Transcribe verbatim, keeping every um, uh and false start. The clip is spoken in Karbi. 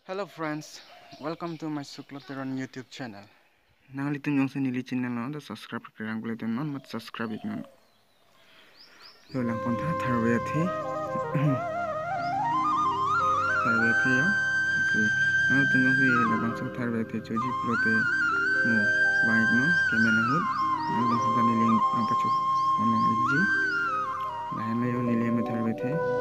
Hello friends, welcome to my Suklo Teron YouTube channel. Nanglitum jongsi neli channel non ta subscribe kerang pule te non mat subscribe iknon. Lo langpon tha tharve athe. Tharve athe ya. Okay. Nanglitum jongsi labangso tharve athe choji pulote mo bang iknon comment ahut. Nanglitum sa neli nangpacho ponlong ikji. Lahenlo yo neli me tharve athe.